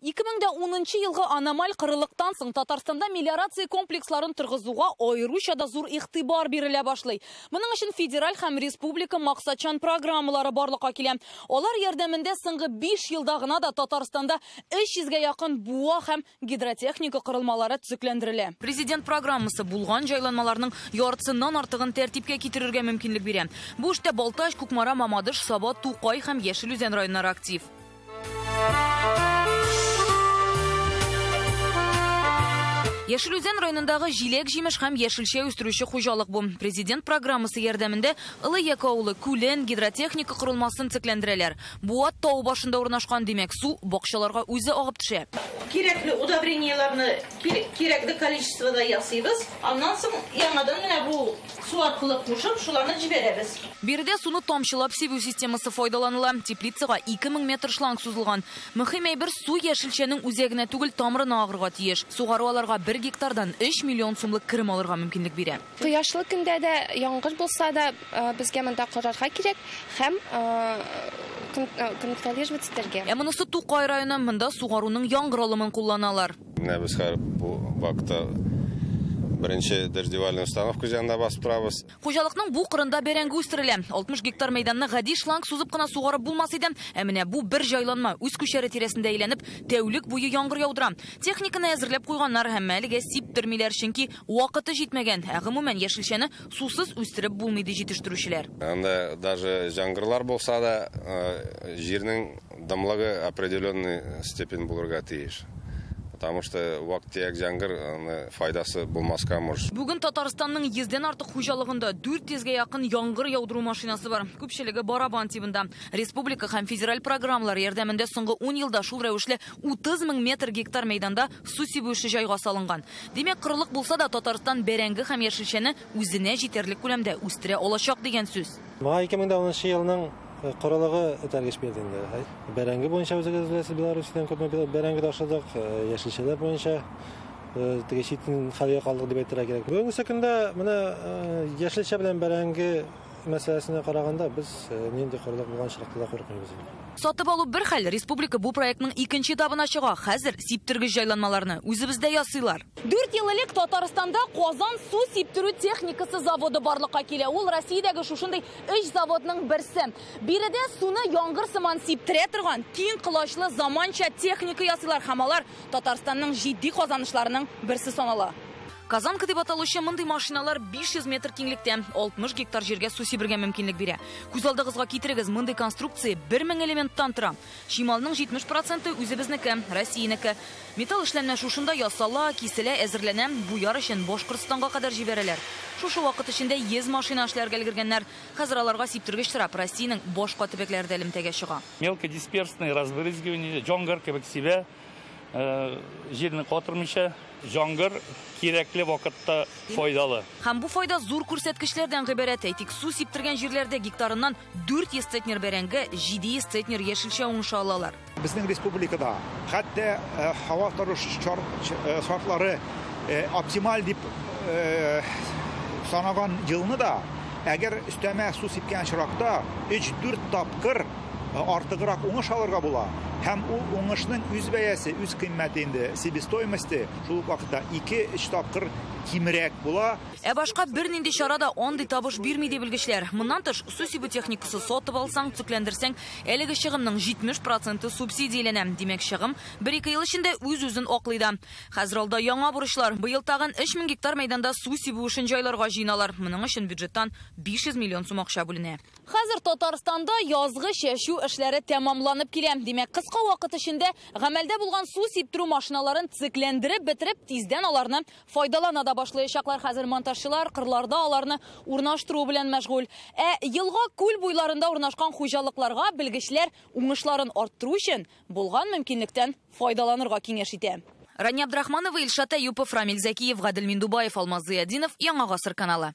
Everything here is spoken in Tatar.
2010 елгы аномаль кырылыктан соң Татарстанда мелиорация комплексларын торгызуга аеруча да зур игътибар бирелә башлый. Моның өчен федераль һәм республика максатчан программалары барлыкка килә. Алар ярдәмендә соңгы 5 елда гына да Татарстанда 300гә якын буа һәм гидротехника корылмалары төзекләндерелә. Президент программасы булган җайланмаларның яртысыннан артыгын тәртипкә китерергә мөмкинлек бирә. Бу эштә Балтач, Кукмара, Мамадыш, Саба, Тукай һәм Яшел Үзән районнары актив. Яшел Үзән районындагы җиләк-җимеш һәм яшелчә үстерүче хуҗалык бу. Президент программасы ярдәмендә Олы Яке авылы күлен, гидротехника корылмасын төзекләндерәләр. Буа тау башында урнашкан, димәк, су бакчаларга үзе агып төшә. Кирәкле удобрениеләрне кирәкле количествода ясыйбыз. Аннан соң яңадан менә бу су аркылы кушып, шуларны җибәрәбез. Биредә суны тамчылап сибү системасы файдаланыла. Теплицага 2000 метр шланг сузылган. Мөһим әйбер су яшелчәнең үзәгенә түгел, тамырына агырга тиеш. Сугару аларга 1 гектардан 3 миллион сумлык керем алырга мөмкинлек бирә. Кояшлы көндә дә, яңгыр булса да, безгә монда карарга кирәк һәм контролировать итәргә. Ә монысы Тукай районы, монда сугаруның яңгыр алымын кулланалар. Менә без хәзер бу вакытта беренче дождевальная установка җанында басып торабыз. Хуҗалыкның бу кырында бәрәңге үстерелә. 60 гектар мәйданны гади шланг сузып кына сугарып булмас иде. Ә менә бу бер җайланма үз күчәре тирәсендә әйләнеп, тәүлек буе яңгыр яудыра. Техниканы әзерләп куйганнар һәм әлегә сиптермиләр, чөнки вакыты җитмәгән. Ә гомумән яшелчәне сусыз үстереп булмый ди җитештерүчеләр. Анда даже яңгырлар булса да, җирнең дымлыгы определенный степень булырга тиеш. Потому что вак-төяк яңгыр файдасы булмаска может. Бүген Татарстанның 100дән артык хуҗалыгында 400гә якын яңгыр яудыру машинасы бар. Күпчелеге барабан тибында. Республика һәм федераль программалар ярдәмендә соңгы 10 елда шул рәвешле 30 мең метр гектар мәйданда су сибү эше җайга салынган. Димәк, кырылык булса да Татарстан бәрәңге һәм яшелчәне үзенә җитәрлек күләмдә үстерә алачак дигән сүз. Моңа 2010 елның корылыгы этәргеч бирде инде. Бәрәңге буенча үзегез беләсез, Беларусиядән күпме бәрәңге ташыдык, яшелчәләр буенча теге читен хәлгә калдык дип әйтергә кирәк. Бүгенге көндә менә яшелчә белән бәрәңге мәсьәләсенә караганда без нинди корылык булган очракта да курыкмыйбыз. Сатып алу бер хәл, республика бу проектның икенче этабына чыга. Хәзер сиптергеч җайланмаларны үзебездә ясыйлар. 4 ел элек Татарстанда Казан су сиптерү техникасы заводы барлыкка килә. Ул Россиядәге шушындый 3 заводның берсе. Биредә суны яңгыр сыман сиптерә торган киң колачлы заманча техника ясыйлар һәм алар Татарстанның җитди казанышларының берсе санала. Казанка дип аталучы мондый машиналар 500 метр киңлектә 60 гектар җиргә су сибергә мөмкинлек бирә. Күз алдыгызга китерегез, мондый конструкция 1000 элементтан тора. Чималның 70% үзебезнеке, Россиянеке. Металл эшләнмә шушында ясала, киселә, әзерләнә, буяр өчен Башкортстанга кадәр җибәрәләр. Шушы вакыт эчендә 100 машина эшләргә өлгергәннәр. Хәзер аларга сиптергеч сорап Россиянең башка төбәкләрендә элемтәгә чыга. Мелкодисперсное разбрызгивание, яңгыр кебек сибә, җирне катырмыйча, яңгыр кирәкле вакытта файдалы. Һәм бу файда зур күрсәткечләрдән гыйбарәт. Әйтик, су сиптергән җирләрдә гектарыннан 400 центнер бәрәңге, 700 центнер яшелчә уңышы алалар. Безнең республикада хәтта һава торышы шартлары оптималь дип санаган елны да, әгәр өстәмә су сипкән очракта 3-4 тапкыр артыграк уңыш алырга була. Һәм ул уңышның үз бәясе, үз кыйммәте инде, себестоимости шул ук вакытта 2-3 тапкыр кимрәк була. Ә башка бернинди чара да андый табыш бирми ди белгечләр. Моннан тыш, су сибү техникасы сатып алсаң, төзекләндерсәң, әлеге чыгымның 70% субсидияләнә. Димәк, чыгым 1-2 ел эчендә үз-үзен аклый да. Хәзер алда яңа бурычлар. Быел тагын 3000 гектар мәйданда су сибү эшен җайларга җыеналар. Моның өчен бюджеттан 500 миллион сум акча бүленә. Хәзер Татарстанда язгы чәчү эшләре тәмамланып килә. Димәк, кыска вакыт эчендә гамәлдә булган су сиптерү машиналарын төзекләндереп бетереп, тиздән аларны файдалана да башлаячаклар. Хәзер монтажчылар кырларда аларны урнаштыру белән мәшгуль. Ә елга күл буйларында урнашкан хуҗалыкларга белгечләр уңышларын арттыру өчен булган мөмкинлектән файдаланырга киңәш итә. Рания Абдрахманова, Илшат Әюпов, Рамиль Закиев, Гадел Миндубаев, Алмаз Зыядинов, Яңа Гасыр каналы.